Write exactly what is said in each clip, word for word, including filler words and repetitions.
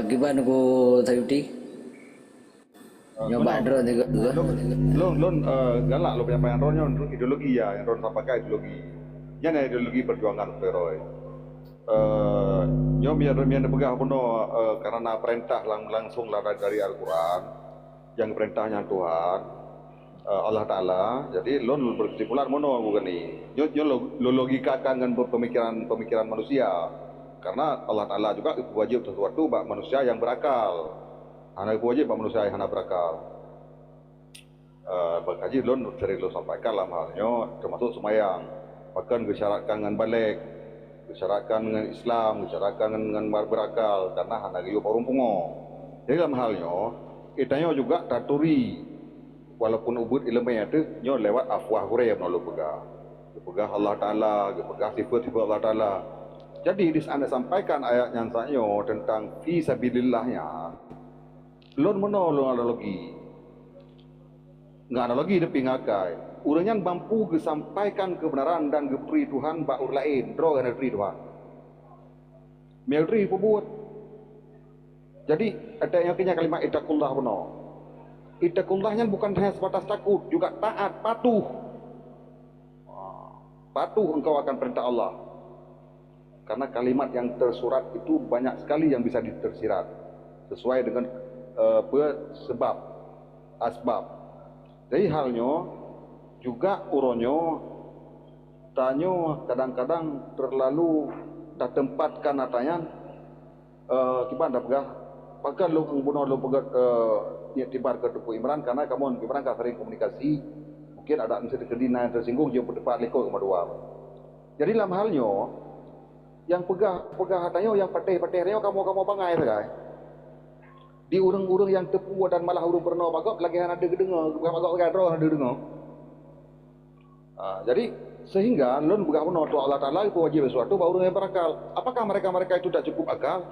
Kiban ku Sayuti. Nyoe bak droe tiga dua. Lôn, lôn, lôn, eh, galak lôn penyampaian droe nyoe ideologi ya, yang droe sampaikan ideologi. Nyan ideologi perjuangan Peroy. Eh, nyoe biar, biar peugah bunoe, eh, karena perintah lang-, langsung lah dari, dari Al-Quran, yang perintah nyan Tuhan, eh, Allah Taala. Jadi lôn berkesimpulan bunoe bukan ni. Nyoe, nyoe lo-, lo-, logikakan dengan pemikiran, pemikiran manusia. Karena Allah Taala juga wajib sesuatu bak manusia yang berakal. Hana wajib bak manusia yang hana berakal. Eh, bak haji lôn sering lôn sampaikan lam hal nyoe, termasuk semayang. Pakon geusyaratkan ngon balek, geusyaratkan ngon Islam, geusyaratkan ngon, ngon bar-, berakal, karena hana geuyue ureueng pungo. Jadi lam hal nyoe, geutanyoe juga taturi, walaupun ubit ileumèe teuh, nyoe lewat afwah gurèe meunan lôn peugah. Geupeugah Allah Taala, geupeugah sifat-sifat Allah Taala. Jadi di saat sampaikan ayat nyan saat nyoe tentang fi sabilillah nyan, lôn meunoe lôn analogi. Ngon analogi tapi ngakai. Ureueng nyan mampu geusampaikan keubeunaran dan geubri Tuhan bak ureueng laén, droe hana geubri Tuhan. Meunyo geubri peubuet. Jadi, ada nyang keunya kalimat ittaqullah bunoe. Ittaqullah nyan bukan hanya sebatas takut, juga taat, patuh. Patuh engkau akan perintah Allah. Karena kalimat yang tersurat itu banyak sekali yang bisa ditersirat sesuai dengan, eh, apa, sebab, asbab. Jadi hal nyoe juga uroe nyoe tanyoe kadang-kadang terlalu tatempatkan ata nyan, eh, kiban tapeugah, pakon lôn bunoe lôn peugah, eh, iktibar keu Teungku Imran karena kamoe ngon Imran ka sering komunikasi, mungkin ada meusti teukeudi na nyang teusinggung jeuet peuteupat likot keu madua. Jadi lam hal nyoe, nyang peugah, peugah tanyoe nyang patéh-patéh tanyoe kamoe-kamoe bangai sagai. Di ureueng-ureueng nyang teupeue dan malah ureueng peurunoe bak gob lagèe hana deuh geudeungoe, bak gob lagèe droe hana deuh geudeungoe. Ah, jadi sehingga lôn peugah bunoe tu Allah Taala geupeuwajéb sesuatu bak ureueng nyang berakal. Apakah mereka-mereka itu tak cukup akal?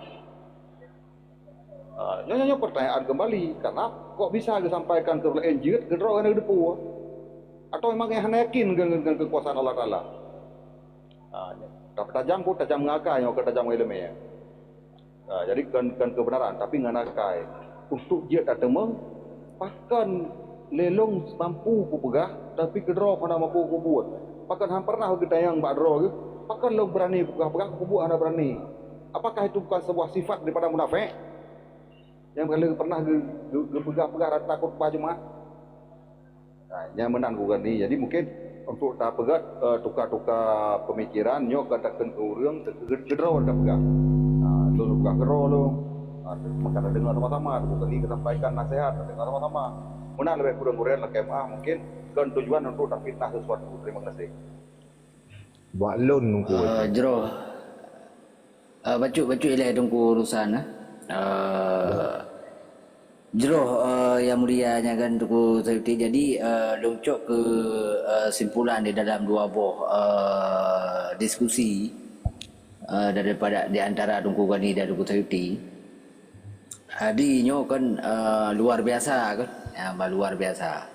Ah, nyoe, nyoe, nyoe pertanyaan kembali, karena kok bisa geusampaikan keu ureueng laén jeuet keu droe hana geuteupeue? Atau memang hana yakin ngon, ngon, ngon keukuasaan Allah Taala? Ah, nyoe. Tapi tajam pun tajam ngon akai, nyoe kon tajam ngon ileumèe. Ah, jadi kon, kon keubeunaran, tapi ngon akai. Untuk jeuet tateumeung, pakon lé lôn mampu kupeugah, tapi keudroe hana mampu kubuet. Pakon han pernah geutanyong bak droe geuh, pakon lôn beurani kupeugah-peugah, kubuet hana beurani. Apakah itu bukan sebuah sifat daripada munafék? Nyang kali pernah geu-, geu-, geupeugah-peugah rata khutbah Jumat. Ha, nyan meunan gurani. Jadi mungkin untuk tapeugah, eh, tuka-tuka pemikiran nyoe ka takheun keu ureueng, keu-, keu-, keudroe tapeugah. Ha, lôn peugah keudroe lôn. Ha, maka tadeungoe sama-sama, gurani geusampaikan nasihat, tadeungoe sama-sama. Meunan leubeh kureueng-kureueng lakèe meuah mungkin kon tujuan untuk tafitnah sesuatu. Terima kasih. Bak lôn Teungku. Eh, jroh. Eh, bacut-bacut ilèe Teungku Rusan, eh. Eh, jroh, eh, Yang Mulia nyan kan Teungku Sayuti. Jadi, eh, lôn cok keu, eh, simpulan di dalam dua boh, eh, diskusi, eh, daripada di antara Teungku Gani dan Teungku Sayuti. Jadi nyoe kan, eh, luar biasa kan? Ya, bah luar biasa.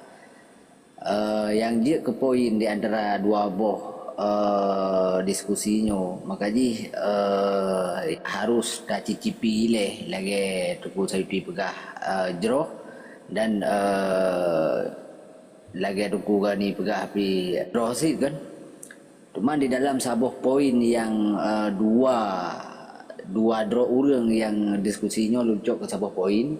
Eh, nyang jeuet keu poin di antara dua boh, eh, diskusi nyoe, maka jih, eh, harus tacicipi ilèe lagèe Teungku Sayuti peugah, eh, jroh dan, eh, lagèe Teungku Gani peugah pih jroh cit kan. Teuma di dalam saboh poin nyang, eh, dua, dua droe ureueng nyang diskusi nyoe lôn cok keu saboh poin.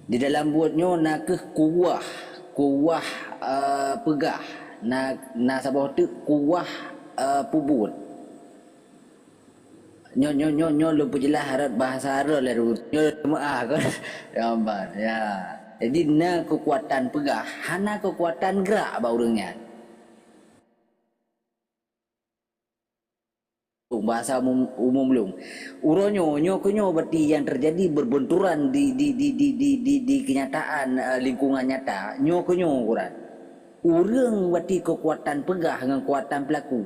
Di dalam buet nyoe na kheueh kuwah, kuwah, eh, peugah. Na, na saboh teuk kuwah, eh, peubuet. Nyoe, nyoe, nyoe, nyoe lôn peujeulaih rot bahasa droe lé nyoe meuah kon. Ya, ban, ya. Jadi na keukuatan peugah, hana keukuatan grak bak ureueng nyan. Bahasa umum, umum lôn. Uroe nyoe, nyoe keuh nyoe berarti nyang teujadi berbenturan di, di, di kenyataan, eh, lingkungan nyata. Nyoe keuh nyoe ukuran. Ureueng berarti keukuatan peugah ngon keukuatan peulaku.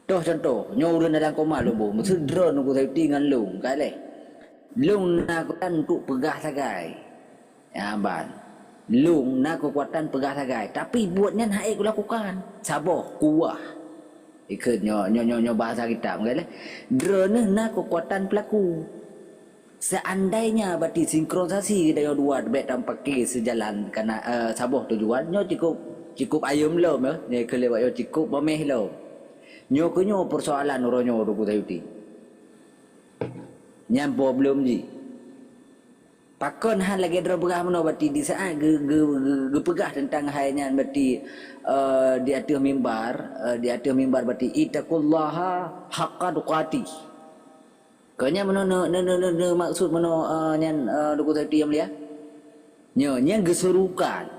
Toh contoh, nyoe ureueng dalam koma lôn boh, meuseudroe nunggu sayuti ngon lôn, ka lheueh. Lôn na keukuatan untuk peugah sagai. Ya, ban. Lôn na keukuatan peugah sagai, tapi buet nyan hana kulakukan. Saboh, kuwah. Ikheun nyoe, nyoe, nyoe, nyoe bahasa kitab, kan? Droeneuh na keukuatan peulaku. Seandainya bati sinkronisasi geutanyoe dua bèk tampake seujalan kana, eh, saboh tujuan, nyoe cukup, cukup ayeuem lom, ya. Nyoe keu lewat nyoe cukup mamèh lom. Nyoe keuh nyoe persoalan uroe nyoe Teungku Sayuti. Nyan problem jih. Pakon han lagèe droe peugah meunoe bati di saat geu-, geu-, geu-, geupeugah teuntang hai nyan bati, eh, di ateueh mimbar, eh, di ateueh mimbar bati, "Ittaqullaha haqqa tuqatih." Kon nyan meunoe ne, ne, ne, ne, ne maksud meunoe, eh, nyan, eh, Teungku Sayuti nyang mulia? Nyoe, nyan geusurukan.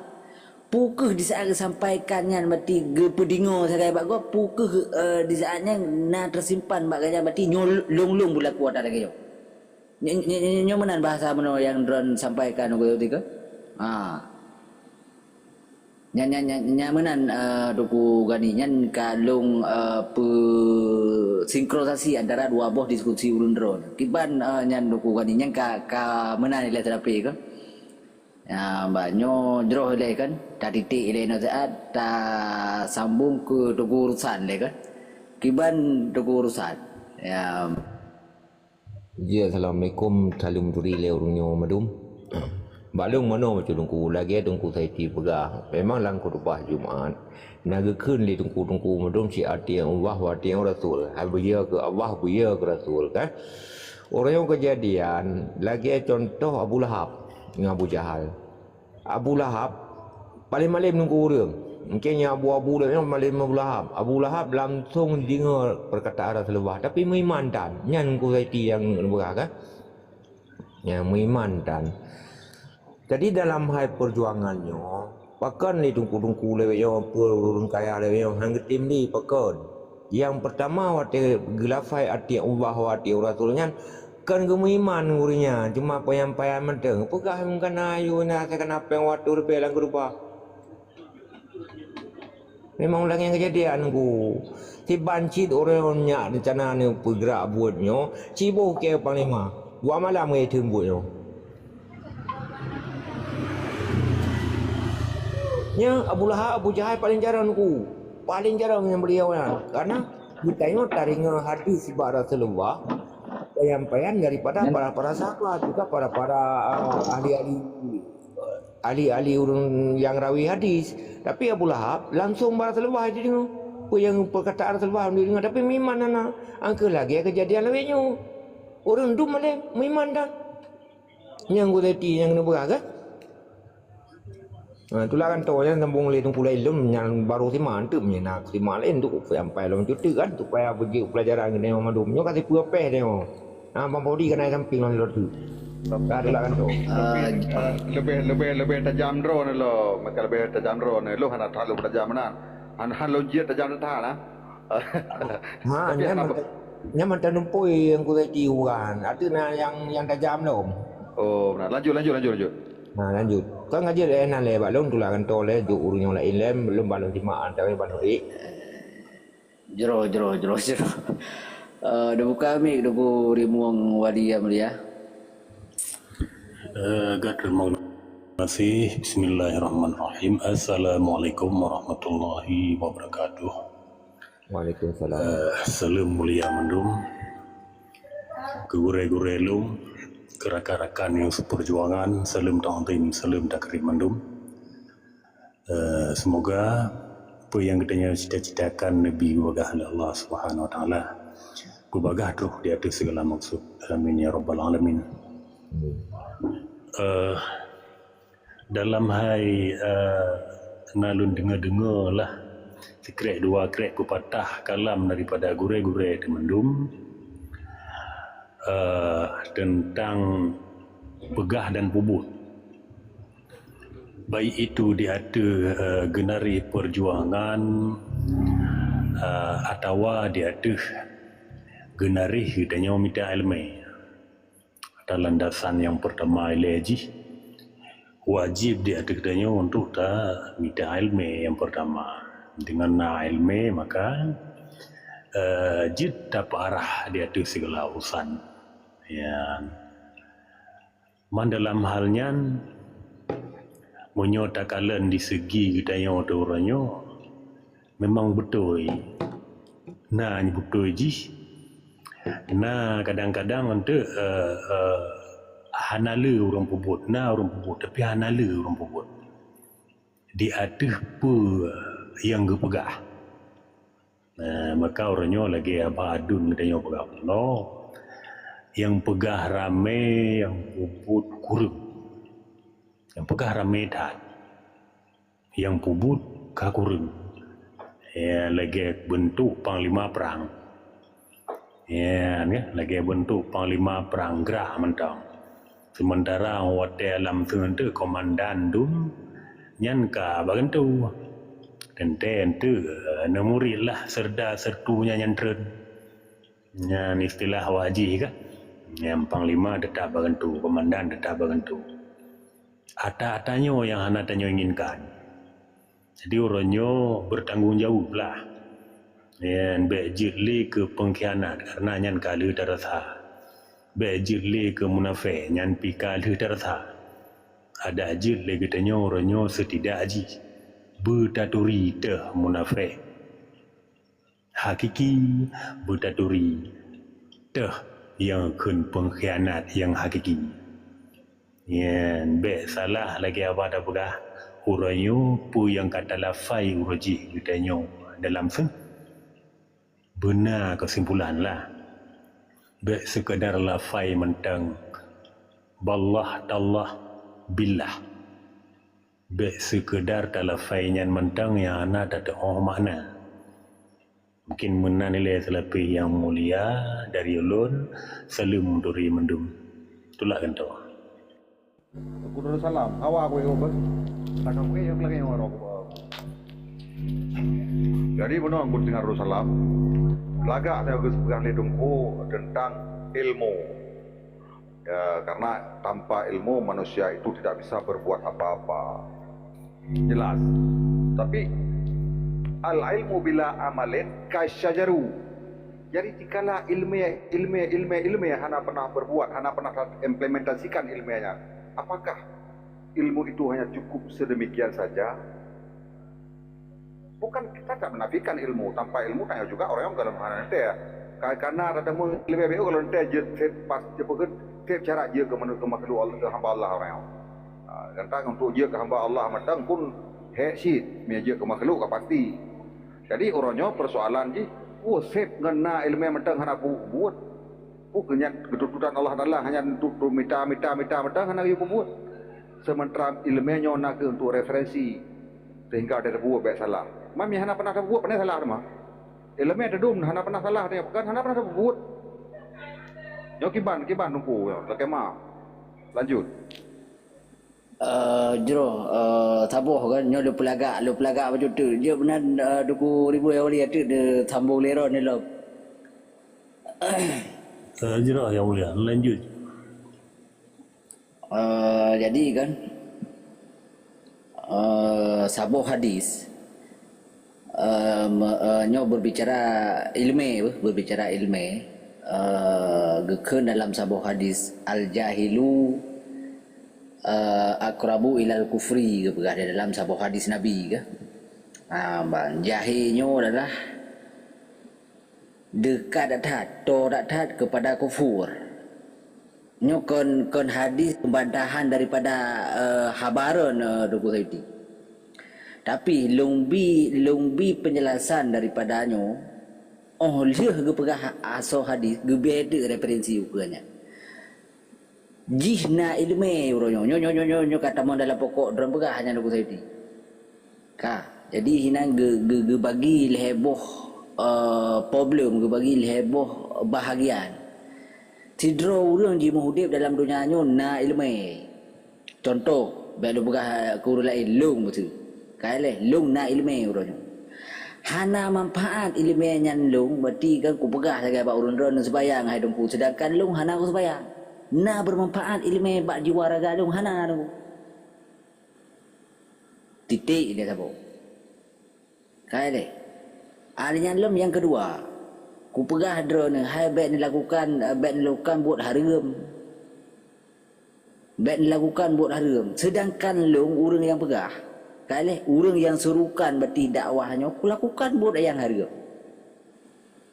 Peu kheueh di saat geusampaikan nyan bati geupeudeungoe sagai bak gob, peu kheueh, eh, di saat nyan na teusimpan bak gobnyan bati nyoe lôn-lôn beulaku atra lagèe nyoe. Ny-, ny-, ny-, nyoe meunan bahasa meunoe nyang droen sampaikan Teungku Sayuti keuh? Ha. Nyan, nyan, nyan, nyan meunan, eh, Teungku Gani, nyan ka lôn, eh, peusinkronisasi antara dua boh diskusi ureueng droen. Kiban, eh, nyan Teungku Gani, nyan ka, ka meunan ilèe teurapi keuh. Ya, bah nyoe jroh ilèe kan, tatitik ilèe nasihat, tasambong keu Teungku Ruslan ilèe kan. Kiban Teungku Ruslan. Ya. Ji, assalamualaikum, saleuem turi lé ureueng nyoe mandum. Bak lôn meunoe bacut Teungku, lagèe Teungku Sayuti peugah, memang lam khutubah Jumat, na geukheun lé Teungku-teungku mandum cit até Allah, até Rasul. Hai beuyeu keu Allah, beuyeu keu Rasul, kan? Uroe nyoe keujadian, lagèe cuntoh Abu Lahab ngon Abu Jahal. Abu Lahab, paléng malém Teungku ureueng. Mungken nyang abu-abu lom nyoe malém Abu Lahab. Abu Lahab langsong deungoe peukataan Rasulullah, tapi meuiman tan. Nyan Teungku Sayuti nyang neupeugah kan? Nyan meuiman tan. Jadi dalam hai peujuangan nyoe, pakon lé teungku-teungku lawét nyoe, peue ureueng kaya lawét nyoe, han geutem lé pakon? Nyang peurtama watèe geulafai até Allah, até Rasul nyan, kon geumeuiman ureueng nyan, cuma peunyang-peunyang mantong. Peugah meukeuna ayu na, asai kana péng watèe leubeh lam keureuba. Memang ulang nyang keujadian ku. Siban cit ureueng nyak reuncana neupeugrak buet nyoe, ciboh keu panglima. Dua malam geutem buet nyoe. Nyan Abu Lahab, Abu Jahal paléng jarang ku. Paléng jarang nyan beliau nyan. Karena geutanyoe taringoe hadis bak Rasulullah, payan-payan daripada para-para sahabat, juga para-para, ah, ahli-ahli, ahli-ahli ureueng nyang rawi hadis. Tapi Abu Lahab langsong bak Rasulullah jideungoe. Peue nyang peukataan Rasulullah jideungoe, tapi meuiman hana. Angkeuh lagèe keujadian lawét nyoe. Ureueng dum malém meuiman tan. Nyang gurèe ti nyang keuneuk peugah kah? Ha, tulak kantô nyan sambông lé Teungku Laén lom nyang barô simak, eunteuk meunyoe na simak laén tu, sampai lom cuteuk kan, supaya beujeuet peulajaran keu tanyoe mandum. Nyoe ka sipeue péh tanyoe. Ha, Bang Podi ka na sampéng lom lôn tu. Ka tulak kantô. Leubeh, eh, leubeh, leubeh, leubeh tajam droeneuh lom, maka leubeh tajam droeneuh. Lôn hana that lôn tajam meunan. Han, han lôn jeuet tajam that, ha. Ha, tapi nyan hana mantong, nyan mantong numpôi nyang gurèe ti uroe nyan. Ateueh na nyang, nyang tajam lom. Oh, meunan. Lanjut, lanjut, lanjut, lanjut. Ha, lanjut. Kan ngaji lé na lé bak lôn tulak kantô lé, jok ureueng nyang laén lé, lôn bak lôn simak, tapi bak lôn ék. Jroh, jroh, jroh, jroh. Eh, dibuka mic Teungku Rimueng Wali nyang mulia. Eh, gata terima kasih. Bismillahirrahmanirrahim. Assalamualaikum warahmatullahi wabarakatuh. Waalaikumsalam. Eh, saleuem mulia mandum. Keu gurèe-gurèe lôn, keu rakan-rakan nyang seperjuangan, saleuem ta'zim, saleuem takrim mandum. Eh, semoga peue nyang geutanyoe cita-citakan neubi geupeugah lé Allah Subhanahu wa Taala, beubagaih troh di ateueh segala maksud. Amin ya rabbal alamin. Amin. Eh, dalam hai, eh, na lôn deungoe-deungoe lah sikrek dua krek peupatah kalam daripada gurèe-gurèe teuh mandum, eh, teuntang peugah dan peubuet. Baik itu di ateueh, eh, geunari peujuangan, eh, atawa di ateueh geunari geutanyoe mita iéleumé. Ata landasan nyang peurtama ilèe jih, wajéb di ateueh tanyoe untuk tamita iéleumé nyang peurtama. Deungon na iéleumé, maka, eh, jeuet tapeuarah di ateueh sigala urusan. Nyan. Man dalam hal nyan, meunyoe takalon di segi geutanyoe teuh uroe nyoe, memang beutôi Na nyang beutôi jih, na kadang-kadang eunteuk, eh, eh, hana le ureuëng peubuet, na ureuëng peubuet, tapi hana le ureuëng peubuet. Di ateueh peue nyang geupeugah. Nah, maka uroe nyoe lagée Abah Adun geutanyoe peugah bunoe, nyang peugah ramé, nyang peubuet kureueng. Nyang peugah ramé that, nyang peubuet ka kureueng. Ya, lagée beuntuk panglima prang. Ya, kan, lagée beuntuk panglima prang grah mantong. Sementara watée lam seunteuk komandan dum nyan ka bagantu. Teuntée enteuk, eh, neumurit lah serda sertu nyan nyang treun. Nyan istilah wajih kah? Nyang panglima teutap bagantu, komandan teutap bagantu. Ata-ata nyoe nyang hana tanyoe inginkan. Jadi uroe nyoe bertanggung jaweueb lah. Nyan bék jeuet lé keu pengkhianat, karena nyan ka lheueh tarasa. Bék jeuet lé keu munafék, nyan pi ka lheueh tarasa. Adak jeuet lé geutanyoe uroe nyoe seutidak jih beutaturi teuh munafék. Hakiki beutaturi teuh nyang kheun pengkhianat nyang hakiki. Nyan bék salah lagée Abah tapeugah, uroe nyoe peue nyang ka talafai uroe jih geutanyoe dalam seuh. Beuna keusimpulan lah. Bék seukeudar lafai mantong, ballah tallah billah. Bék seukeudar talafai nyan mantong nyang hana tateuoh makna. Mungkin meunan ilée seulapéh nyang mulia dari ulôn, saleuem turi mandum. Tulak gantoe. Teungku Darussalam, hawa ku yue beuh. Takam ke yue lagée nyang waroe ku. Jadi bunoe Teungku Darussalam, lagak nyang geupeugah lé Teungku teuntang ilmu. Ya, karena tanpa ilmu manusia itu tidak bisa berbuat apa-apa. Jelas. Tapi al-ilmu bila amalin kasyajaru. Jadi dikala ilmu, ilmu, ilmu, ilmu hana pernah berbuat, hana pernah implementasikan ilmunya, apakah ilmu itu hanya cukup sedemikian saja? Bukan kita tidak menafikan ilmu, tanpa ilmu tanyoe juga orang yang galom hana teuntée. Ka-, karena ada temu lebih baik kalau teuntée jeuet seb pas jeuet peugét seb cara jeuet keu manu-, keu makhluk Allah, keu hamba Allah orang nyoe. Ha, gata untuk jeuet keu hamba Allah mantong pun hék cit, meu jeuet keu makhluk ka pasti. Jadi uroe nyoe persoalan jih, oh seb ngon na ilmu mantong hana bu-, buet. Peue keu nyan keutuntutan Allah Taala hanya untuk, untuk mita, mita, mita mantong hana geuyue peubuet. Sementara ilmu nyoe na keu untuk referensi sehingga dia teubuet bék salah. Mam nyang hana pernah teubuet, pane salah teuma. Ilmu teudum hana pernah salah dia, bukan hana pernah teubuet. Nyoe kiban, kiban Teungku, nyoe, lakée maaf. Lanjut. Eh, jroh, eh, saboh kan, nyoe lôn peulagak, lôn peulagak bacut teuk. Jeuet meunan, eh, Teungku Ribui Aulia teuk, disambung lé droeneuh lom. Eh, jroh, Yang Mulia, lanjut. Eh, jadi kan, eh, saboh hadis, eh, me-, eh, nyoe berbicara ilmu, berbicara ilmu, eh, geukheun dalam saboh hadis, "Al-jahilu, eh, aqrabu ilal kufri," geupeugah di dalam saboh hadis Nabi, kan. Ah, ban, jahé nyoe adalah dekat that-that, toe that-that keupada kufur. Nyoe kon, kon hadis pembantahan daripada, eh, haba droen, eh, Teungku Sayuti. Tapi lôn bi, lôn bi penjelasan daripada nyoe, oh lheueh geupeugah asoe hadis, geubri teuk referensi ukeue nyan. Jih na iéleumé uroe nyoe. Nyoe, nyoe, nyoe, nyoe, nyoe ka tamong dalam pokok droen peugah nyan Teungku Sayuti. Ka, jadi hinan geu-, geu-, geubagi lhée boh, eh, problem, geubagi lhée boh bahagian. Sidroe ureuëng jimeuh udeb dalam donya nyoe na iéleumé. Contoh, bék lôn peugah keu ureuëng laén, lôn beutôi. Ka lheueh, lôn na iéleumé uroe nyoe. Hana manfaat iéleumé nyan lôn, berarti kan kupeugah lagée bak ureuëng droen seubayang hai Teungku, seudangkan lôn hana kuseubayang. Na beumanfaat iéleumé bak jiwa raga lôn? Hana, Teungku. Titik dia saboh. Ka lheueh. Alèh nyan lom nyang keudua, kupeugah droeneuh hai bék neulakukan, bék neulakukan buet hareuem. Bék neulakukan buet hareuem. Seudangkan lôn ureuëng nyang peugah, ka lheueh, ureuëng nyang surukan beuti dakwah nyoe kulakukan buet nyang hareuem.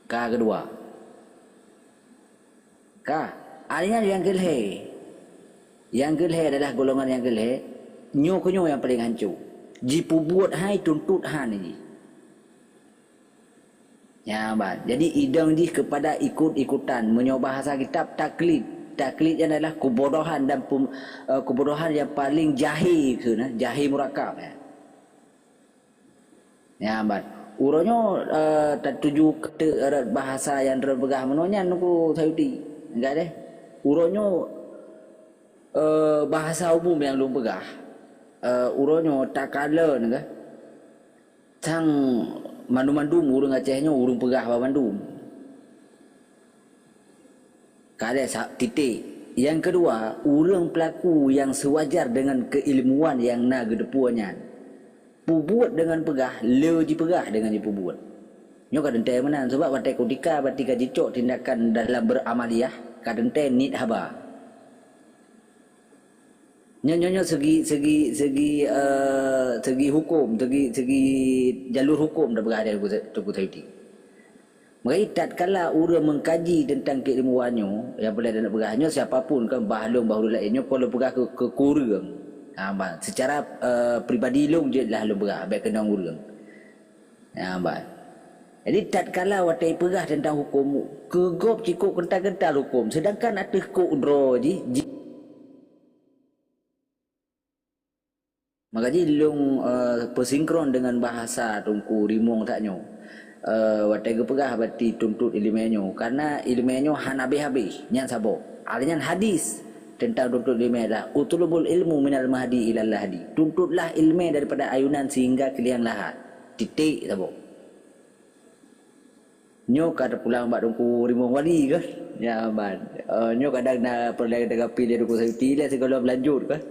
Ka keudua. Ka. Artinya nyang keulhèe. Nyang keulhèe adalah golongan nyang keulhèe. Nyoe keuh nyoe nyang paleng hanco. Jipeubuet hai tuntot han jih. Nyan ban. Jadi idong jih keupada ikut-ikutan. Meunyoe bahasa kitab taklid. Taklid nyan adalah keubodohan dan pem-, eh, keubodohan nyang paleng jahé keuh na, jahé murakab, ya. Nyan ban. Uroe nyoe, eh, tatuju keu rot bahasa nyang droe peugah meunoe nyan Teungku Sayuti. Enggak deh. Uroe nyoe, eh, bahasa umum nyang lôn peugah. Eh, uroe nyoe takalon keuh. Sang mandum-mandum ureuëng Aceh nyoe ureuëng peugah banmandum. Ka lhèe sa-, titik. Nyang keudua, ureuëng peulaku nyang seuwajar deungon keuilmuan nyang na geuteupeue nyan. Peubuet deungon peugah, le jipeugah deungon jipeubuet. Nyoe ka teuntèe meunan, sabab watèe kutika bati ka jicok tindakan dalam beuramaliyah, ka teuntèe niet haba. Nyoe, nyoe, nyoe segi, segi, segi, eh, segi hukum, segi, segi jalur hukum dah peugah dari Teungku Sa-, Teungku Sayuti. Maka tatkala ureuëng mengkaji tentang keilmuan nyoe, nyang peureulèe tapeugah nyoe siapa pun kan bah lôn bah ureuëng laén nyoe kon lôn peugah keu, keu, keu ureuëng. Ha, bah, secara, eh, pribadi lôn jeuet lah lôn peugah, bèk keunong ureuëng. Ha, bah. Jadi tatkala watèe peugah tentang hukum, keu gob cikok kental-kental hukum, sedangkan ateueh kok droe jih, ji-, Maka jih lôn, eh, peusinkron deungon bahasa Teungku Rimong that nyoe. Eh, watèe geupeugah bati tuntot ileumèe nyoe, karena ileumèe nyoe hana habéh-habéh, nyan saboh. Artinya hadis tentang tuntot ileumèe adalah, "Utlubul ilmu minal mahdi ilal lahdi." Tuntutlah ileumèe daripada ayunan sehingga ke liang lahat. Titik saboh. Nyoe ka teupulang bak Teungku Rimong Wali kah? Ya, ban. Eh, nyoe kadang na peureulèe teugapi lé Teungku Sayuti lé sigohlom lanjut kah?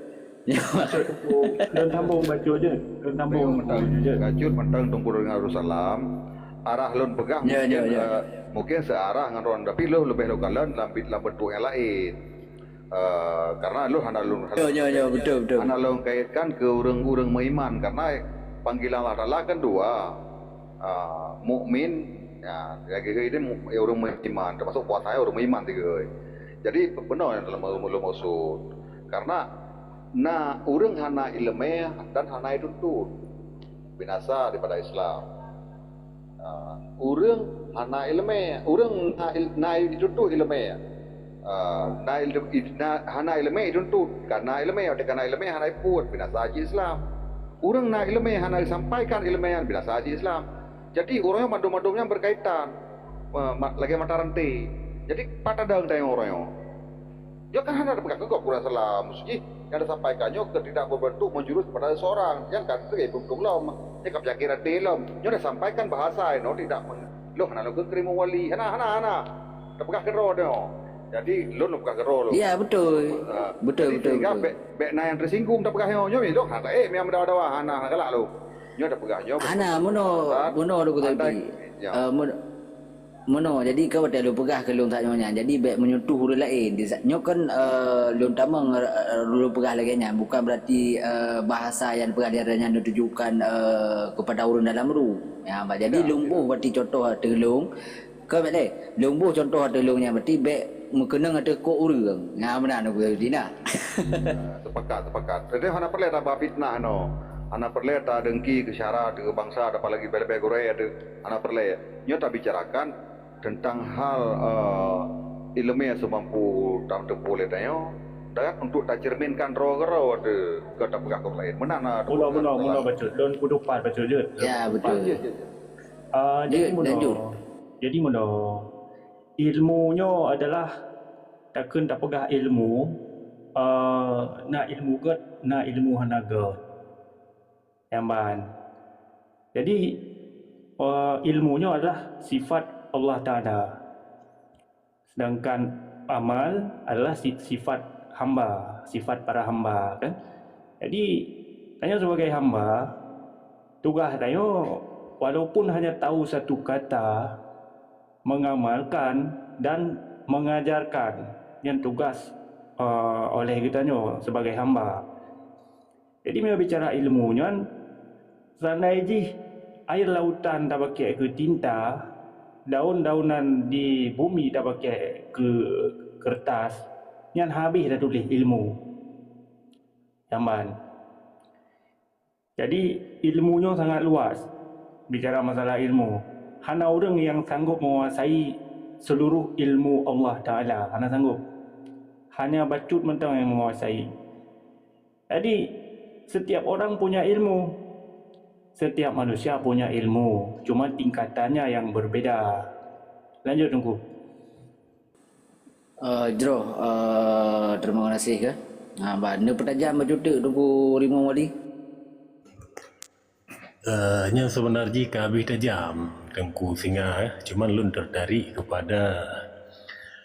Lôn sambung bacut jeuet. Lôn sambung bacut jeuet. Bacut mantong Teungku Darussalam. Arah lôn peugah mungkin, eh, mungkin seuarah ngon droen, tapi lôn leubeh lôn kalon lam, lam beuntuk nyang laén. Eh, karena lôn hana lôn, ya, ya, ya, betul, betul, hana lôn kaitkan keu ureuëng-ureuëng meuiman, karena panggilan Allah Taala kan dua. Ah, mukmin, ya, lagèe ini mu-, ya, ureuëng meuiman, termasuk puasa ya, ureuëng meuiman tiga. Jadi, benar yang dalam ulama maksud. Karena na ureuëng hana ileumèe dan hana ituntut. Binasa daripada Islam. Ah, ureuëng hana ileumèe, ureuëng na il-, na ituntut ileumèe. Ah, na il-, i-, na, hana ileumèe ituntut, karena ileumèe, watèe kana ileumèe hana ipuet, binasa cit Islam. Ureuëng na ileumèe hana isampaikan ileumèe nyan, binasa cit Islam. Jadi, ureuëng nyoe mandum-mandum nyan berkaitan, eh, ma-, lagèe mata ranté. Jadi, pat tadong tayong ureuëng nyoe. Nyoe kan hana teupeugah keu gob kurang salah, meusti nyang disampaikan nyoe keu tidak berbentuk menjurus kepada seseorang, nyang ka teuh beutung lom, nyang ka penyakit até lom. Nyoe disampaikan bahasa inoe tidak men-, lôn hana lôn keu keurimong wali, hana, hana, hana. Teupeugah keudroe nyoe. Jadi lôn peugah keudroe lôn. Ya, betul. Ha, betul, jadi betul, sehingga betul. Bèk, bèk na nyang tersinggung teupeugah nyoe, nyoe lôn hana taék, meudawa-dawa, hana, hana galak lôn. Nyoe teupeugah nyoe. Hana, meunoe, meunoe Teungku Sayuti. Ya. Eh, meunoe. Meunoe, jadi ka watèe lôn peugah keu lôn that nyoe nyan. Jadi bèk meunyentuh ureueng laén. Di sa-, nyoe kan, eh, lôn tamong, eh, lôn peugah lagèe nyan. Bukan berarti, eh, bahasa nyang peugah di atra nyan ditujukan, eh, kepada ureueng dalam ru. Ya, bah, jadi lôn boh berarti contoh ateueh lôn. Ka bèk lé. Lôn boh contoh ateueh lôn nyan berarti bèk meukeunong ateueh kok ureueng. Nyan meunan aku jadi nah. Sepakat, sepakat. Jadi hana peureulèe taba fitnah nyoe. Hana peureulèe tadengki keu syarat, keu bansa, apalagi bèk-bèk gurèe ateueh. Hana peureulèe. Nyoe tabicarakan teuntang hal, eh, ileumèe seumampu tateupeu lé tanyoe, dan untuk tacerminkan droe keudroe teuh keu tapeugah keu laén. Meunan na. Meunoe, meunoe, meunoe bacut. Lôn kudupat bacut jeuet. Ya, betul. Ah, jadi meunoe. Lanjut. Jadi meunoe. Ilmu nyoe adalah takheun tapeugah ilmu, ah, na ilmu gèt, na ilmu hana gèt. Nyan ban. Jadi, eh, ilmu nyoe adalah sifat Allah Taala. Sedangkan amal adalah si-, sifat hamba, sifat para hamba, kan? Jadi, tanyoe sebagai hamba, tugas tanyoe walaupun hanya tahu satu kata, mengamalkan dan mengajarkan, nyan tugas, eh, oleh geutanyoe sebagai hamba. Jadi, meunyoe bicara ilmu nyan, seandai jih air lautan tapakék keu tinta, Daun-daunan di bumi tapakée keu keureutas, nyan habéh tatuléh ilmu. Jamban. Jadi, ilmu nyoe sangat luas. Bicara masalah ilmu, hana ureuëng nyang sanggob menguasai seluruh ilmu Allah Taala, hana sanggob. Hanya bacut mantong nyang menguasai. Jadi, setiap orang punya ilmu. Setiap manusia punya ilmu, cuma tingkatannya yang berbeda. Lanjut, Teungku. Eh, jroh, eh, terima kasih ke. Ha, ba, neupeutajam bacut teuk Teungku Rimong Wali. Eh, nyan sebenar jih ka habéh tajam Teungku Singa, eh. Cuman lôn tertarik kepada,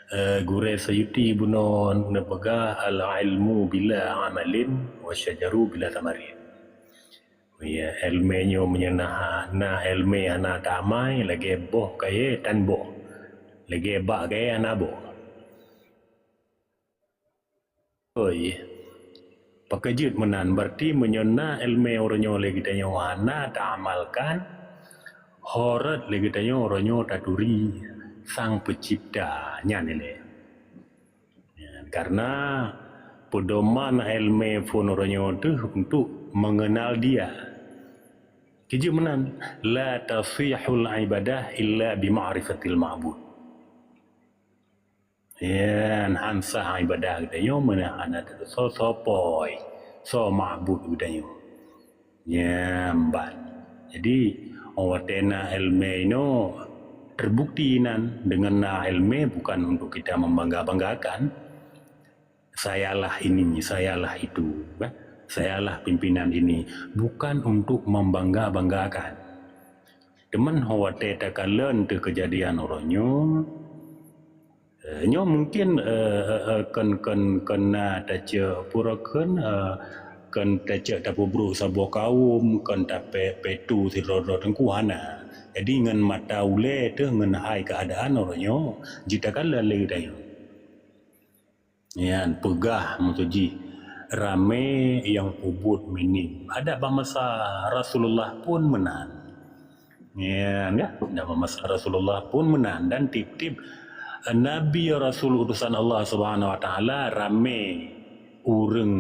eh, Gurée Sayuti bunoe neupeugah, "Al-ilmu bila amalin, wa syajaru bila thamarin." Ya, ilmu nyoe meunyoe na, na ilmu hana tamai, lagée boh kayée tan boh. Lagée bak kayée hana boh. Oi, pakon jeuet meunan, berarti meunyoe na ilmu uroe nyoe lé geutanyoe hana taamalkan, ho rot lé geutanyoe uroe nyoe taturi Sang Peucipta nyan ilée. Ya, karena pedoman ilmu phon uroe nyoe teuh untuk mengenal Dia. Keu jeuet meunan, la tasihul ibadah illa bi ma'rifatil ma'bud. Nyan, han sah ibadah geutanyoe meunan hana teutusoe soe poi, soe ma'bud geutanyoe. Nyan ban. Jadi, watée na ilmu inoe terbukti nan, dengan na ilmu bukan untuk kita membangga-banggakan. Sayalah ini, sayalah itu, kan? Sayalah pimpinan ini, bukan untuk membangga-banggakan. Teuma watée takalon teuh keujadian uroe nyoe, eh, nyoe mungkin, eh, eh, eh, kon, kon, kon na tacok pura kon, eh, kon tacok tapeubrok saboh kawöm, kon tapé-, petu sidroe-droe teungku hana. Jadi ngon mata ulée teuh ngon hai keuadaan uroe nyoe jitakalon lé geutanyoe. Nyan peugah maksud jih ramé nyang peubuet minim. Adak bak masa Rasulullah pun meunan. Nyan, ya, adak bak masa Rasulullah pun meunan dan tieb-tieb nabi rasul utusan Allah Subhanahu Wa Taala ramé ureuëng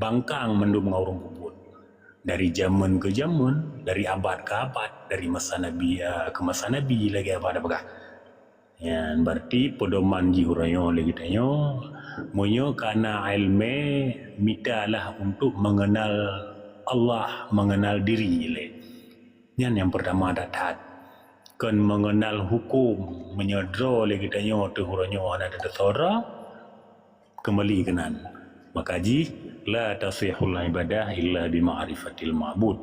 bangkang mandum ngon ureuëng peubuet. Dari zaman ke zaman, dari abad ke abad, dari masa nabi, eh, ke masa nabi lagée abad peugah. Nyan, berarti pedoman jih uroe nyoe lé geutanyoe, meunyoe kana ilmu, mitalah untuk mengenal Allah, mengenal diri lé. Nyan nyang pertama that-that. Kon mengenal hukum, meunyoe droe lé geutanyoe teuh uroe nyoe hana teutusoe, kembali keunan. Maka jih, la tasihul ibadah illa bi ma'rifatil ma'bud.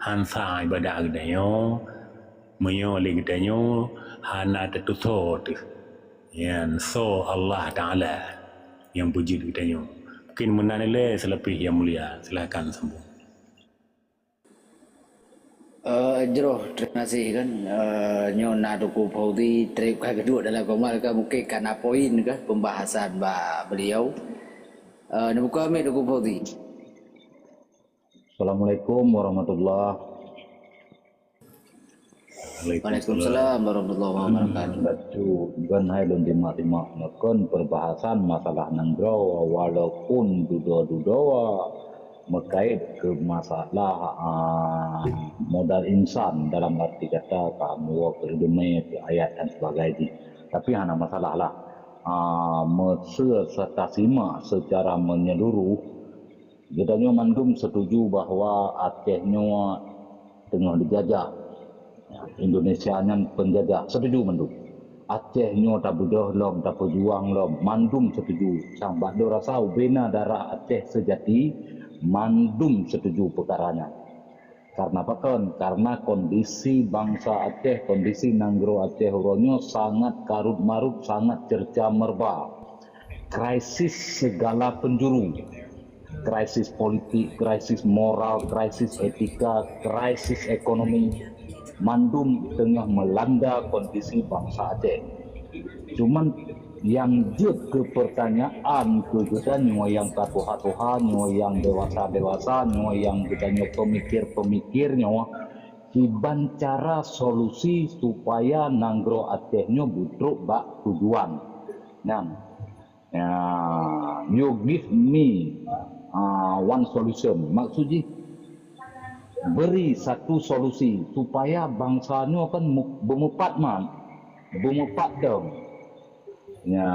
Han sah ibadah geutanyoe, meunyoe lé geutanyoe hana teutusoe teuh. Nyan soe Allah Taala nyang peujeuet geutanyoe. Mungkin meunan ilée seulapéh yang mulia. Silakan sambung. Eh, jroh, terima kasih kan. Eh, nyoe na Teungku Fauzi, trép ka geuduek dalam koma ka mungkin kana poin ke pembahasan bak beliau. Eh, neubuka mic Teungku Fauzi. Assalamualaikum warahmatullahi. Waalaikumsalam warahmatullahi wabarakatuh. Bacut, bukan hai lôn timak-timak, kon perbahasan masalah nanggroe, walaupun dudoe-dudoe meukait keu masalah, ah, modal insan dalam arti kata ka meuwoe keu reudeume, keu ayat dan sebagainya. Tapi hana masalah lah. Ah, meuseu-, seutasimak secara menyeluruh, geutanyoe mandum setuju bahwa Aceh nyoe teungoh dijajah. Indonesia nyan penjajah, setuju mandum. Aceh nyoe tabeudôh lom, tapeujuang lom, mandum setuju. Sang bak droe rasa ubena darah Aceh seujati, mandum setuju peukara nyan. Karena pakon? Karena kondisi bansa Aceh, kondisi nanggroe Aceh uroe nyoe sangat karut-marut, sangat cerca merba. Krisis segala penjuru. Krisis politik, krisis moral, krisis etika, krisis ekonomi, mandum teungoh melanda kondisi bansa Aceh. Cuman nyang jeuet keu pertanyaan keu geutanyoe nyang ka tuha-tuha, nyoe nyang dewasa-dewasa, nyoe nyang geutanyoe pemikir-pemikir nyoe, Kiban cara solusi supaya nanggroe Aceh nyoe beutrok bak tujuan. Nyan. Ya, you give me, ah, one solution. Maksud jih, beri satu solusi supaya bansa nyoe kan mu-, beumeupat mat, beumeupat dong. Ya,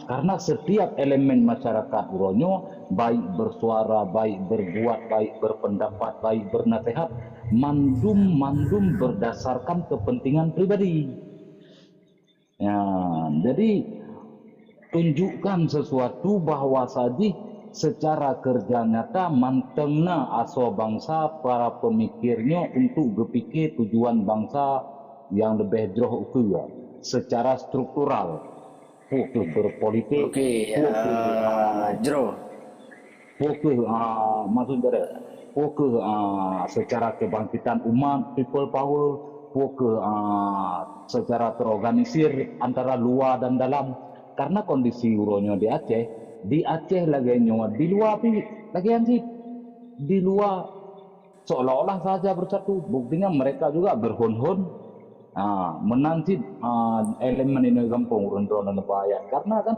karena setiap elemen masyarakat uroe nyoe, baik bersuara, baik berbuat, baik berpendapat, baik bernasehat, mandum-mandum berdasarkan kepentingan pribadi. Ya, jadi tunjukkan sesuatu bahwa sajih secara kerja nyata mantong na asoe bansa para pemikir nyoe untuk geupike tujuan bansa nyang leubeh jroh ukeue secara struktural. Fokus berpolitik, okey, fokus, ah, jroh. Fokus, ah, maksud dara, fokus, ah, secara kebangkitan umat, people power, fokus, ah, secara terorganisir antara luar dan dalam. Karena kondisi uroe nyoe di Aceh, di Aceh lagèe nyoe, di luar pi lagèe nyan cit. Di luar seolah-olah saja bersatu. Buktinya mereka juga berhon-hon. Ha, meunan cit, ha, elemen inong gampông ureueng droeneuh neuba ayat. Karena kan,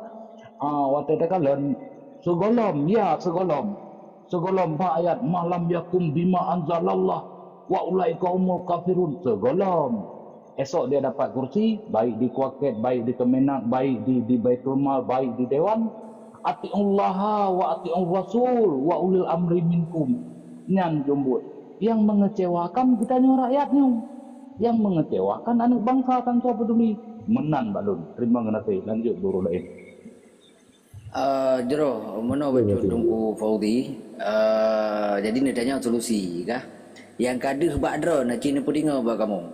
ha, watèe takalon, sigohlom, ya, sigohlom. Sigohlom ba ayat, "Ma lam yahkum bima anzalallah, wa ulaika humul kafirun." Sigohlom. Esok dia dapat kursi, baik di Kuaked, baik di Kemenag, baik di, di Baitul Mal, baik di Dewan. "Atiullaha wa atiur rasul wa ulil amri minkum." Nyan jeuet. Yang mengecewakan geutanyoe rakyat nyoe. Yang mengecewakan aneuk bansa tanpa peduli. Meunan bak lôn. Terima kasih. Lanjut guru lain. Eh, jroh, meunoe bacut Teungku Fauzi. Eh, jadi neutanyong solusi kah? Nyang ka deuh bak droeneuh, ci neupeudeungoe bak kamoe.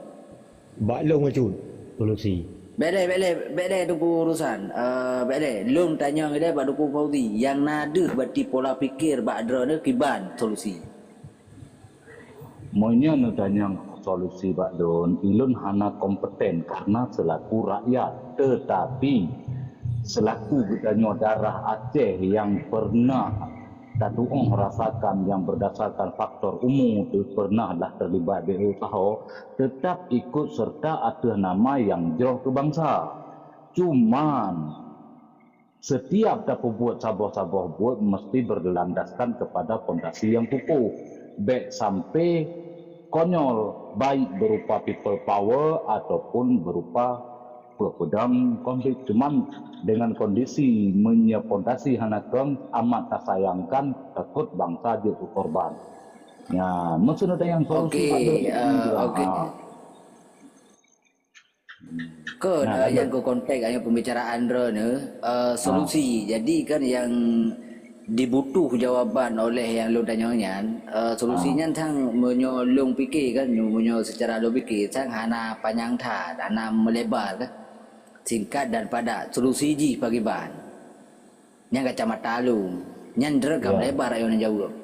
Bak lôn bacut solusi. Bèk lé, bèk lé, bèk lé Teungku Ruslan. Eh, bèk lé, lôn tanyong ilèe bak Teungku Fauzi. Nyang na deuh bak pola pikir bak droeneuh kiban solusi. Meunyoe neutanyong solusi bak lôn, ulôn hana kompeten karena selaku rakyat. Tetapi, selaku geutanyoe darah Aceh nyang pernah tatuoh rasakan nyang berdasarkan faktor umu, pernah lah terlibat di usaha, tetap ikut serta ateueh nama nyang jroh keu bansa. Cuman, setiap tapeubuet saboh-saboh buet mesti berlandaskan kepada fondasi yang kukuh. Bèk sampai konyol, baik berupa people power ataupun berupa peupedang konflik. Cuman dengan kondisi meunyoe fondasi hana keueng, amat tasayangkan, takot bansa jeuet keu korban. Ya, maksud ada yang solusi. Okey, Pak Dodi, eh, juga. Okey. Ah. Kon, nah, eh, nyang keu konteks, eh, nyang pembicaraan droeneuh, eh, solusi. Ah. Jadi kan nyang dibutuh jawaban oleh nyang lôn tanyong nyan, eh, solusi nyan sang meunyoe lôn pike kan, meunyoe secara lôn pike, sang hana panyang that, hana meulebar kan. Singkat dan padat, solusi jih pakriban? Nyang kacamata lôn, nyan droe ka meulebar ayo neujaweueb.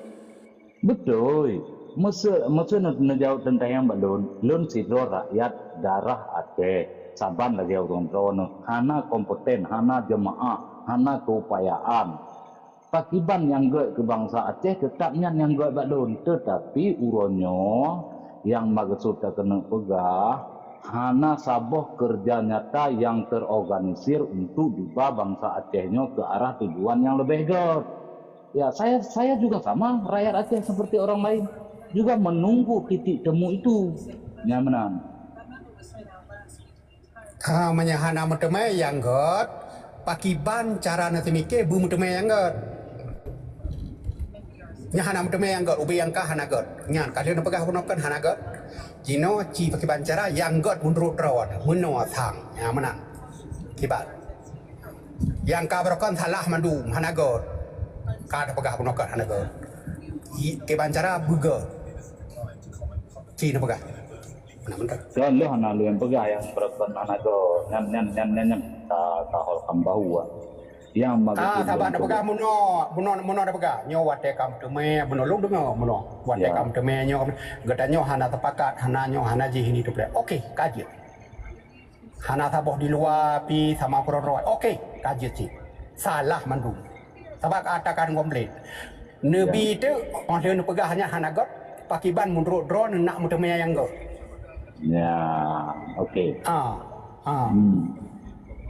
Beutôi. Meuseu, meuseu neujaweueb teuntang nyan bak lôn, lôn sidroe rakyat darah Aceh. Saban lagèe ureueng droeneuh, hana kompeten, hana jeumaáh, hana keupayaan. Pakriban nyang gèt keu bansa Aceh, teutap nyan nyang gèt bak lôn. Teutapi uroe nyoe nyang meukeusud takeuneuk peugah, hana saboh keureuja nyata nyang terorganisir untuk jiba bansa Aceh nyoe keu arah tujuan nyang leubeh gèt. Ya, saya, saya juga sama, rakyat Aceh seperti orang lain, juga menunggu titik temu itu. Nyan meunan. Ha, meunyoe hana meuteumé nyang gèt, pakriban cara neuseumiké beumeuteumeue nyang gèt? Nyan hana meuteumé nyang gèt, ubé nyang ka hana gèt. Nyan ka lheueh neupeugah bunoe kan hana gèt. Jinoe ci pakriban cara nyang gèt meunurot droe, meunoe sang. Nyan meunan. Kiban. Nyang ka beurokon salah mandum, hana gèt. Ka neupeugah bunoe kan hana gèt. I, kiban cara beugèt. Ci neupeugah. Nah, mantap. Kan lheueh hana lôn peugah nyang beureukan hana gèt. Nyan, nyan, nyan, nyan, nyan. Ta, ta holkam bahu, ah. Nyang meukeusud lôn peugah. Ah, saban tapeugah meunoe, meunoe, meunoe tapeugah. Nyoe watèe ka meuteumé, meunoe lôn deungö, meunoe. Watèe ka meuteumé nyoe, geutanyoe hana teupakat, hana nyoe, hana jih ini teupeuleueh. Oke, ka jeuet. Hana saboh di luwa pi sama keudroe-droe. Oke, ka jeuet cit. Salah mandum. Sabab ata ka neugomblék. Neubi teuk, óh lheueh neupeugah nyan hana gèt, pakriban meunurot droeneuh nak meuteumé nyang gèt. Ya, oke. Ah, ah. Hmm.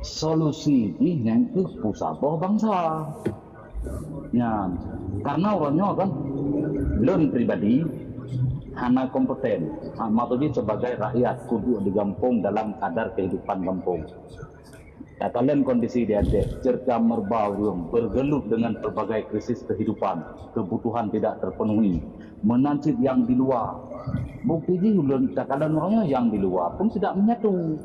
Solusi jih nyan keuh peusaboh bansa. Nyan, karena uroe nyoe kan, lôn pribadi hana kompeten. Ha, maksud jih sebagai rakyat kuduek di gampông dalam kadar kehidupan gampông. Takalon kondisi di Aceh, cerca merba ureuëng bergelut dengan pelbagai krisis kehidupan, kebutuhan tidak terpenuhi, meunan cit nyang di luwa. Bukti jih ulôn takalon uroe nyoe nyang di luwa pun tidak menyatu.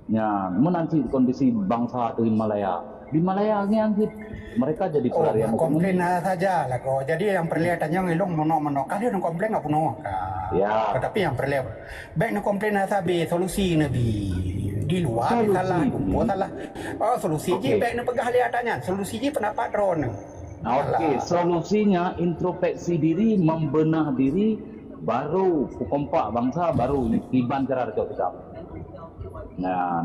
Nyan, meunan cit kondisi bansa di Malaya. Di Malaya ngiang cit mereka jadi pelarian ekonomi. Oh, komplain saja lah kau. Jadi yang perlu tanya ngelong monok-monok. Kalian komplain nggak penuh kah? Ya. Tetapi yang perlu Bèk neukomplain hana sabé, solusi neubi. Di luwa salah, di gampông salah. Oh, solusi jih bèk neupeugah lé ata nyan. Solusi jih peundapat droeneuh. Oke, solusinya introspeksi diri, membenah diri, baru peukompak bansa, baru kiban cara cok kitab. Nah,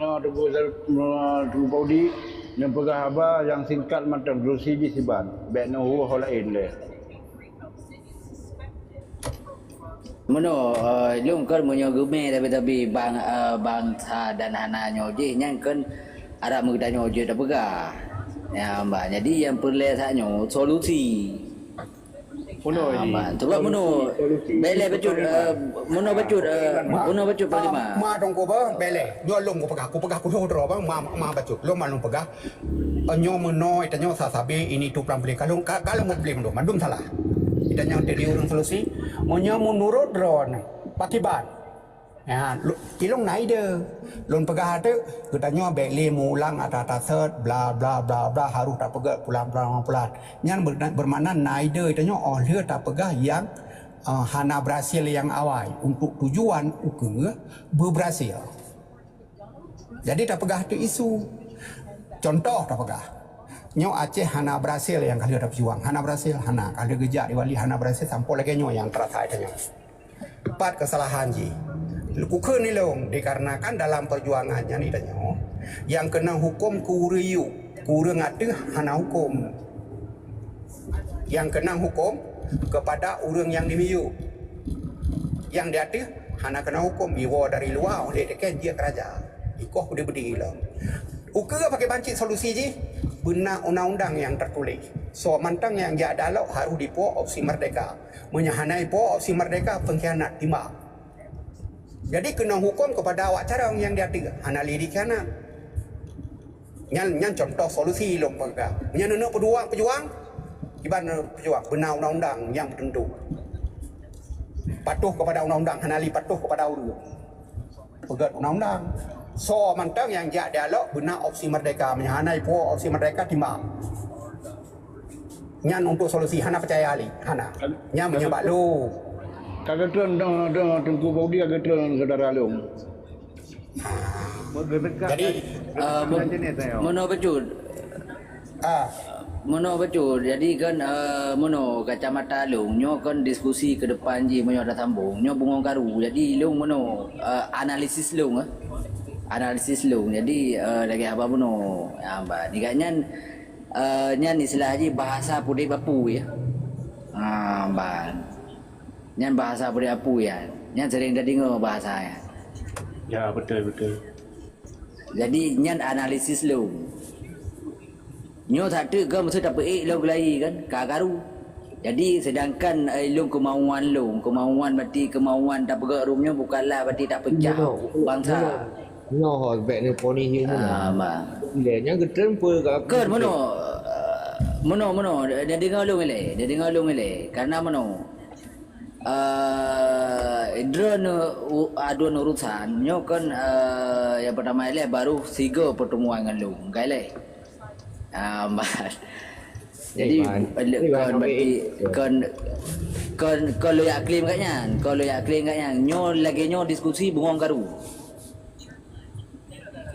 Teungku Paudi, nyang peugah haba nyang singkat mantong, solusi jih siban, bèk neuhue ho laén lé. Meunoe, eh, lôn kon meunyoe geumè tapi-tapi bang, eh, bansa dan hana nyoe jih nyan kon arak meugeutanyoe jeuet tapeugah. Ya, bah, jadi nyang peureulèe saat nyoe solusi. Meunoe jih. Bah, sebab meunoe, bèk lé bacut, eh, meunoe bacut, eh, meunoe bacut Panglima. Ma dong ko ba, bèk lé. Nyoe lôn kupeugah, kupeugah kudoh droe bang, ma, ma bacut. Lôn ma lôn peugah. Nyoe meunoe, tanyoe sa-sabé ini tu pelan-pelan. Kalau ka, kalau meupeuleueh mandum, mandum salah. Kita nyang tadi ureuëng solusi, meunyoe meunurot droeneuh, pakiban. Ya, ilong na ide. Lôn peugah teuk, geutanyoe bèk lé meuulang ata-ata sot, bla, bla, bla, bla, harôh tapeugah pulan, pulan, pulan. Nyan ber-, bermakna na ide tanyoe oh lheueh tapeugah nyang, eh, hana berhasil nyang awai untuk tujuan ukeue beuberhasil. Jadi tapeugah teuk isu. Contoh tapeugah. Nyoe Aceh hana berhasil nyang ka lheueh tapeujuang. Hana berhasil, hana. Ka lheueh geujak di Bali, hana berhasil sampoe lagèe nyoe nyang teurasa tanyoe. Pat keusalahan jih. Kukheun ilong dikarenakan dalam peujuangan nyan tanyoe, nyang keunong huköm keu ureuëng yub, keu ureuëng ateueh hana huköm. Nyang keunong huköm keupada ureuëng nyang di miyueb. Nyang di ateueh hana keunong huköm, iwoe dari luwa, oleh teuken jeuet keuraja. Ikoh beudé-beudé ilong. Ukeue pakai bancit solusi jih, beuna undang-undang nyang teutuléh. Soe mantong nyang jak dialog harôh dipuwoe opsi merdeka. Meunyoe hana ipuwoe opsi merdeka, pengkhianat timbak. Jadi keunong huköm keupada awak carông nyang di ateueh, hana lé dikhianat. Nyan, nyan contoh solusi lôn peugah. Meunyoe neuneuk peujuang, peujuang, kiban peujuang, beuna undang-undang nyang teuntèe. Patuh keupada undang-undang, hana lé patuh keupada ureuëng. Peugöt undang-undang. Soe mantong nyang jak dialog beuna opsi merdeka. Meunyoe hana ipuwoe opsi merdeka, timbak. Nyan untuk solusi, hana peucaya lé, hana. Nyan meunyoe bak lôn. Ka geutrön, Teungku Paudi ka geutrön syedara lôn. Jadi, eh, meunoe bacut. Ah. Meunoe bacut. Jadi kan, eh, meunoe kacamata lôn, nyoe kan diskusi ke depan jih meunyoe tasambong. Nyoe bungong karu. Jadi lôn meunoe, eh, analisis lôn, eh. Analisis lôn. Jadi, eh, lagèe haba meunoe. Ah, bah, nigak nyan, eh, nyan istilah jih bahasa pudek bapu, ya. Ah, bah. Nyan bahasa pudek bapu, ya. Nyan sering tadeungoe bahasa nyan. Ya, betul, betul. Jadi nyan analisis lôn. Nyoe sateuk ka meusti tapeuék lôn geulayi kan, ka karu. Jadi sedangkan, eh, lôn keumauan lôn, keumauan berarti keumauan tapeugöt rhueng nyoe bukanlah berarti tapeucah bansa. Nyoe ho bèk neuponis ilmu. Ah, bah. Lé nyang geutrön peue ka aku. Kon meunoe, eh, meunoe, meunoe, neudeungoe lôn ilèe, neudeungoe lôn ilèe. Karena meunoe, eh, droeneuh u-, aduen urusan nyoe kon, eh, nyang peutama ilèe baru sigoe pertemuan ngon lôn, ka ilèe. Ah, bah. Jadi, kon berarti, kon, kon, kon lôn jak klaim kat nyan, kon lôn jak klaim kat nyan. Nyoe lagèe nyoe diskusi bungong karu.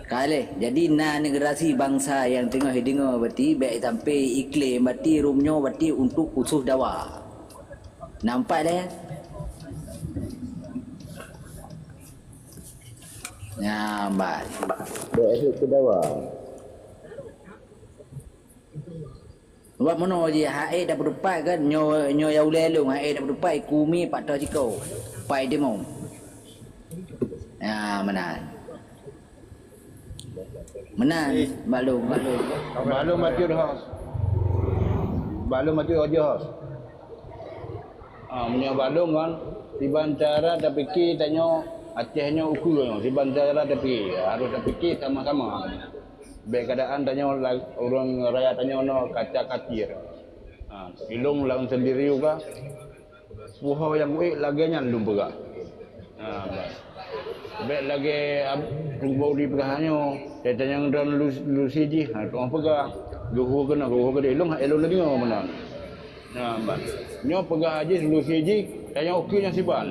Ka lheueh, jadi na generasi bansa nyang teungoh jideungoe berarti bèk sampai iklaim berarti rhueng nyoe berarti untuk khusus dawa. Nampak dah? Nyan, bah. Bèk keu dawa. Sebab meunoe jih, han ék tapeuteupat kan, nyoe, nyoe ya ulèe lôn, han ék tapeuteupat, ikumi pat toh siko, pat itimong. Ya, meunan. Meunan, bak lôn, bak lôn. Bak lôn bacut hos. Bak lôn bacut ojok hos. Ah, meunyoe bak lôn kan, siban cara tapike tanyoe Aceh nyoe ukeue nyoe, siban cara tapike, harôh tapike sama-sama. Bèk keuadaan tanyoe la-, ureueng rakyat tanyoe nyoe kaca katir. Ha, ilôn lam sendiri uka, puho nyang kuék lagèe nyan lôn peugah. Ha, bèk lagèe ab-, Teungku di peugah nyoe, teuntang nyang droen lu-, lusi jih, ha, tu'oh peugah. Geuhue keunoe, geuhue keudéh, ilôn, ilôn lagèe nyoe meunan. Nah, bah. Nyoe peugah jih solusi jih, tanyoe ukeue nyang siban.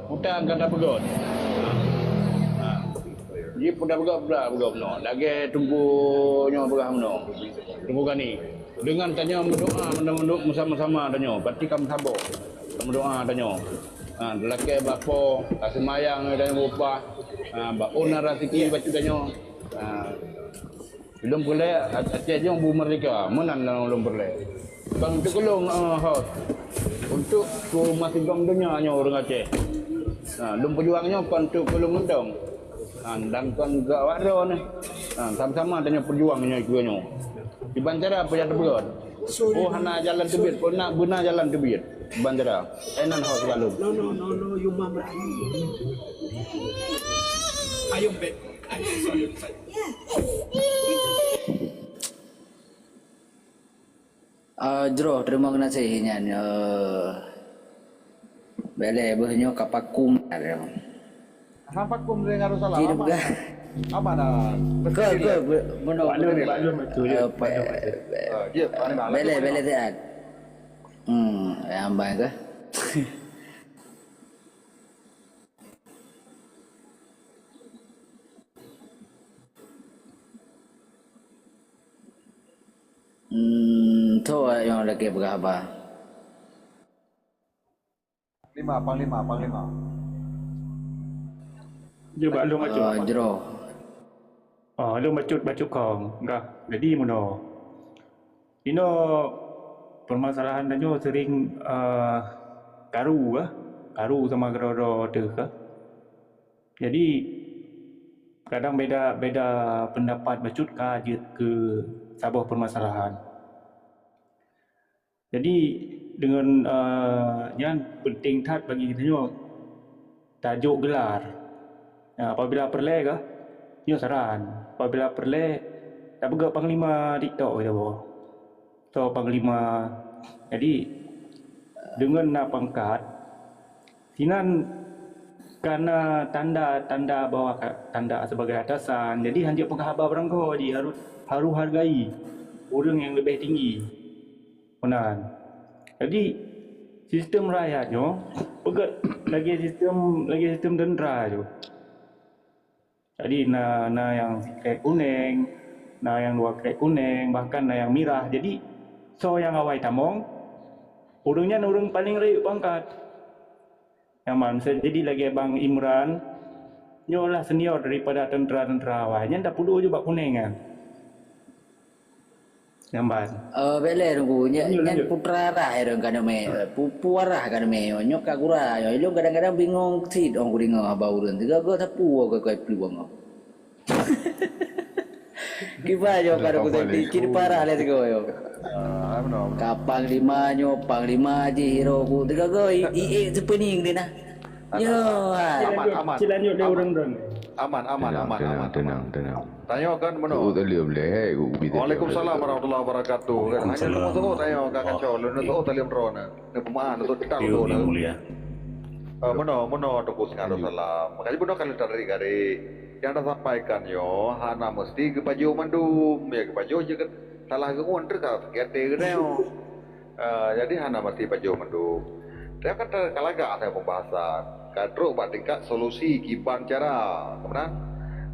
Peue nyang ka tapeugöt. Nah. Jih peue tapeugöt, peue tapeugöt bunoe. Lagèe Teungku nyoe peugah bunoe. Teungku Gani. Deungon tanyoe meudoa, meudoa, meudoa sama-sama tanyoe. Berarti ka meusaboh. Meudoa tanyoe. Ha, lakèe bak Po, ka seumayang tanyoe bak Po. Ha, bak Po na raseuki bacut tanyoe. Ha. Lôn peureulèe Aceh nyoe bu merdeka, meunan lôn peureulèe. Ban untuk lôn, eh, hos. Untuk keu meusigom donya nyoe ureueng Aceh. Ha, lôn peujuang nyoe kon untuk keu lôn mantong. Ha, dan kon keu awak droeneuh. Ha, sama-sama tanyoe peujuang nyoe keu nyoe. Siban cara peue nyang teupeugöt. Oh, hana jalan teubiet, beuna, beuna jalan teubiet. Siban cara. Inan hos bak lôn. No, no, no, no, you mama. Ayom bet. Ayom, sorry, sorry. Ah, jroh, terima kasih nyan. Eh, bèk lé beuh nyoe ka pakum. Ha, pakum dengan Rasulullah. Tidak peugah. Aman dah. Ke, ke, be-, bunoe, bunoe. Maklum, maklum, betul, ya. Eh, pe-, maklum, betul. Ah, dia pandai. Bèk lé, bèk lé siat. Hmm, ya, ambang ke? Hmm, tho nyang lakèe peugah haba. Panglima, panglima, panglima. Dia bak lôn bacut. Ah, jroh. Ah, lôn bacut, bacut kong. Dah, jadi meunoe. Inoe permasalahan tanyoe sering, eh, karu kah? Karu sama keudroe-droe teuh kah? Jadi, kadang beda, beda pendapat bacut ka jeuet keu saboh permasalahan. Jadi, deungon, eh, nyan penting that bagi geutanyoe tajok gelar. Nah, apabila peureulèe kah, nyoe saran. Apabila peureulèe, tapeugöt panglima TikTok geutanyoe. Soe panglima. Jadi, deungon na pangkat, sinan ka na tanda-tanda bahwa ka, tanda sebagai atasan. Jadi, hanjeuet peugah haba barangkaho, jadi harus, harus hargai ureueng nyang leubeh tinggi. Meunan. Jadi, sistem rakyat nyoe peugöt lagèe sistem, lagèe sistem teuntra nyoe. Jadi, na, na nyang sikrek kuneng, na nyang dua krek kuneng, bahkan na nyang mirah. Jadi, soe nyang awai tamong, ureueng nyan ureueng paleng rayeuk pangkat. Nyan ban, miseu jadi lagèe Bang Imran, nyoe lah senior daripada teuntra-teuntra awai. Nyan tapeuduek ju bak kuneng nyan. Nyan ban. Eh, bèk lé Teungku, nyan, lanjut, nyan lanjut. Putra rah ureueng ka neumè, pu-, puara rah ka neumè, nyoe ka gura, nyoe. Ilôn kadang-kadang bingong cit 'oh kudeungö haba ureueng. Tiga-tiga sapeue ka kai plueng. Kiban nyoe ka Teungku Senti, cit parah lé tiga nyoe. Ah, benar, benar. Ka panglima nyoe, panglima jih hiro ku. Tiga-tiga i, i, i, seupeuning dia nah. Yo, ha. Aman, aman. Cit lanjut deh ureueng droen. Aman, aman, aman, aman, aman. Tenang, tenang, tenang. Tanyoe kan meunoe. Tu'oh taleuem lé, hai, ubit. Waalaikumsalam warahmatullahi wabarakatuh. Kan hanya cuma tu'oh tanyoe ka kacau, lôn tu'oh taleuem droeneuh. Ni peumahan tu'oh teutal tu'oh. Yang mulia. Eh, meunoe, meunoe Teungku Singgah Darussalam. Makanya meunoe kan lôn tarik garéh. Nyang tasampaikan nyoe hana meusti geupajoh mandum. Ya geupajoh je kan salah geungon teuka sakét até geutanyoe. Eh, jadi hana meusti pajoh mandum. Dia kan ka lagak asai pembahasan. Ka trok bak tingkat solusi kiban cara. Kemudian,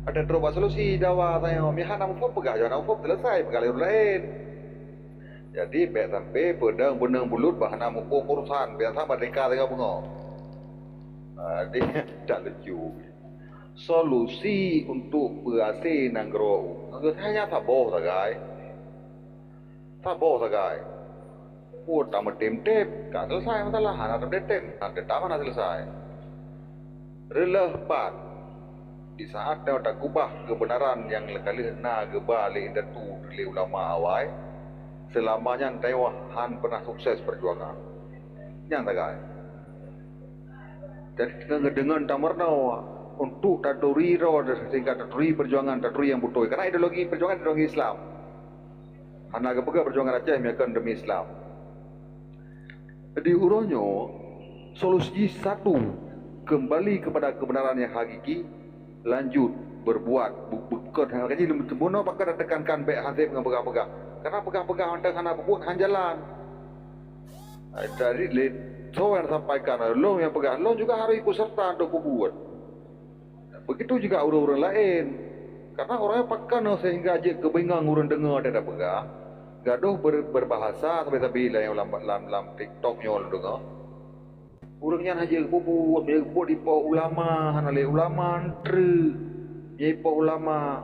ada trok bak solusi dawa tanyoe. Meuhana muphom peugah, hana muphom selesai peugah lé ureueng laén. Jadi, bèk sampai peudeueng beuneueng bulut bah hana muphom urusan. Biasa merdeka tinggal beungoh. Ah, jadi, tak lucu. Solusi untuk peuhase nanggroe. Hanya saboh sagai. Saboh sagai. Oh, tameutem-tem, ka selesai masalah, hana tameutem-tem, hana tameutem, hana selesai. Reuloh pat, di saat nyoe takubah keubeunaran nyang ka lheueh na geuba lé indatu lé ulama awai, seulama nyan tanyoe han peunah sukses peujuangan. Nyan sagai. Jadi, deungon tameurunoe untuk taturi droe sehingga taturi peujuangan, taturi nyang beutôi. Karena ideologi peujuangan ideologi Islam. Hana geupeugah peujuangan Aceh meunyo kon demi Islam. Jadi, uroe nyoe, solusi satu, kembali kepada kebenaran yang hakiki, lanjut berbuat, bu-, bukon hana kaji lom bunoe pakon tekankan bèk haseb ngon peugah-peugah. Karena peugah-peugah mantong hana peubuet, han jalan. Jadi, lé soe nyang sampaikan, lôn nyang peugah, lôn juga harus ikut serta untuk peubuet. Begitu juga ureueng-ureueng laén. Karena ureueng pakon sehingga jeuet keubingong ureueng deungoe dan peugah, gadoh ber-, berbahasa sabe-sabe lam, lam, lam, lam TikTok nyoe lôn deungoe. Ureueng nyan hana jeuet peubuet, meunyo peubuet ipoh ulama, hana lé ulama, entre. Meunyo ipoh ulama,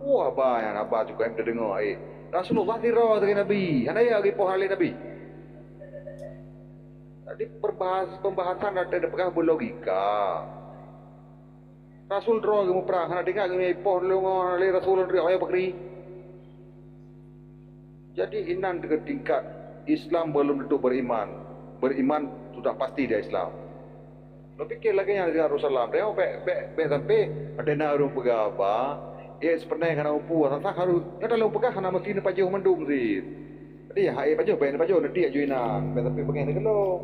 wah, haba nyan, haba cukup teudeungoe, eh. Rasulullah sidroe sagai Nabi, hana ya geuipoh lé Nabi. Jadi, perbahas-, pembahasan ada peugah berlogika. Rasul droe geumuprang, hana teuingat geumeue ipoh lé Rasul, lé Abu Bakri. Jadi, inan ke tingkat Islam belum tentu beriman. Beriman sudah pasti dia Islam. Berpikir lagèe nyan dengan Rasulullah. Tengok bèk, bèk, bèk sampai ada na ureueng peugah haba, ya sebenarnya kana upu, asal harus, nyoe dalam peugah hana mesti neupajoh mandum sit. Jadi, ya, hai pajoh, bèk neupajoh, nanti aju inan. Bèk sampai peugah neugeulong.